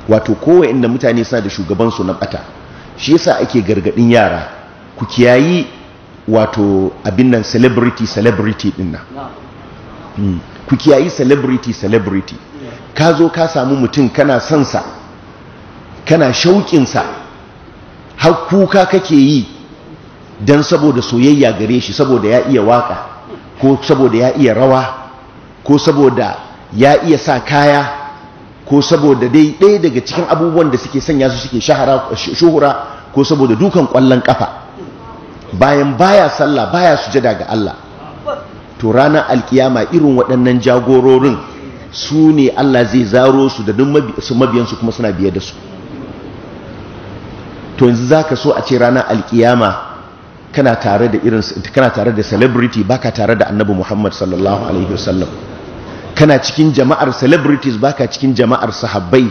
Wato kowa inda mutane suna da shugabansu na bata. Shi yasa ake gargadin yara, ku kiyayi wato abin nan celebrity celebrity din nan. Ku kiyayi celebrity celebrity. Ka zo ka samu mutum kana son sa, kana shauƙin sa, har kuka kake yi dan saboda soyayya gare shi, saboda ya iya waka, ko saboda ya iya rawa, ko saboda ya iya sa kaya, ko saboda dai ɗaya daga cikin abubuwan da suke sanya su suke shahara shuhura, ko saboda dukan ƙwallon ƙafa, bayan baya sallah, baya sujada ga Allah. To ranar alkiyama irin waɗannan jagororin su ne Allah zai zaro su da duk su mabiyansu kuma suna biye da su. To yanzu zaka so a ce ranar alkiyama kana tare da irin, kana tare da celebrity, baka tare da Annabi Muhammad sallallahu alaihi wasallam? Kana cikin jama'ar celebrities, baka cikin jama'ar sahabbai.